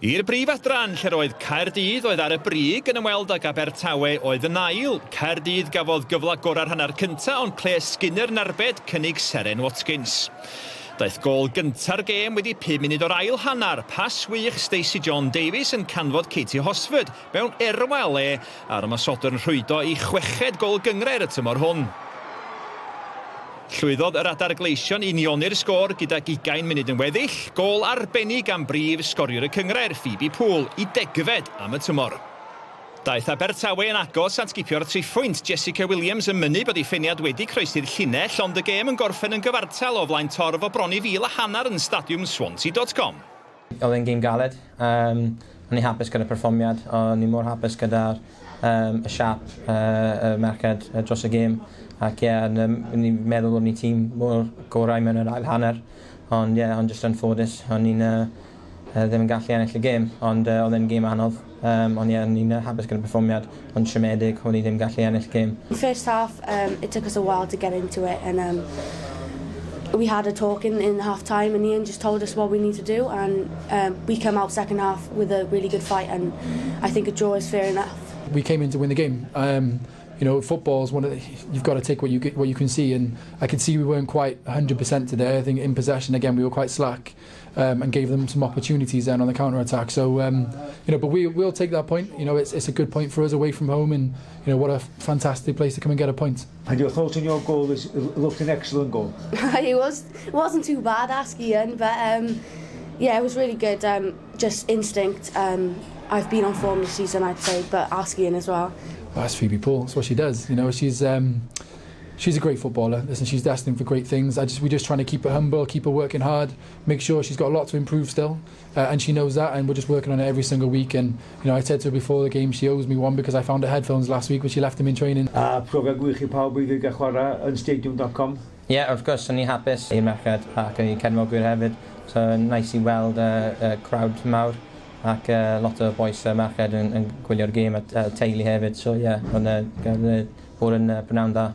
I'r brif adran, lle'r oedd Caerdydd oedd ar y brig yn ymweld ag Abertawe oedd yn ail. Caerdydd gafodd gyfle gorau'r hanner cyntaf ond Claire Skinner yn arbed cynnig Seren Watkins. Daeth gôl gynta'r gêm wedi pum munud o'r ail hanner, pas wych Stacey John Davies yn canfod Katie Hosford mewn erwa le a'r ymosodwr yn rhwydo ei chweched gôl gynghrair y tymor hwn. Llwyddodd yr Adar Gleision i unioni'r sgôr gydag ugain munud yn weddill, gôl arbennig gan brif sgoriwr y cynghrair, Phoebe Poole, i degfed am y tymor. Daeth Abertawe yn agos at gipio'r triphwynt, Jessica Williams yn mynnu bod ei pheniad wedi croesi'r llinell, ond y gêm yn gorffen yn gyfartal o flaen torf o bron i fil a hanner yn stadiwm Swansea dot com. Oedd e'n gêm galed. Um, o'n i'n hapus gyda'r perfformiad, o'n i mor hapus gyda'r um, y siap y merched dros y gêm. Ac ie, yeah, o'n i'n meddwl o'n i tîm mor gorau mewn yr ail hanner. Ond ie, yeah, ond jyst anffodus, o'n i'n ddim yn gallu ennill y gêm, ond oedd e'n gêm anodd. Um, ond ie, yeah, o'n i'n hapus gyda'r perfformiad, ond siomedig, o'n i ddim gallu ennill gêm. First half, it took us a while to get into it and we had a talk in half time and Ian just told us what we need to do and we came out second half with a really good fight and I think a draw is fair enough. We came in to win the game. Football is one of the, you've got to take what you get, what you can see, and I could see we weren't quite 100% today. I think in possession again we were quite slack and gave them some opportunities then on the counter attack. So, but we'll take that point. It's a good point for us away from home, and what a fantastic place to come and get a point. And your thoughts on your goal? Is it looked an excellent goal. It wasn't too bad, ask Ian, but yeah, it was really good. Just instinct. I've been on form this season, I'd say, but ask Ian as well. Well, that's Phoebe Poole. That's what she does. She's a great footballer. Listen, she's destined for great things. I just we're just trying to keep her humble, keep her working hard, make sure she's got a lot to improve still, and she knows that. And we're just working on it every single week. And I said to her before the game, she owes me one because I found her headphones last week when she left them in training. A profiad gwych i pawb i gael chwarae yn stadium.com. Ie, yeah, wrth gwrs, o'n i'n hapus i'r merched ac i cefnogwyr hefyd. So, nice i weld crowd mawr ac lot o bois merched yn gwylio'r gêm a teulu hefyd. So, ie, yeah, o'n bod yn prynhawn dda.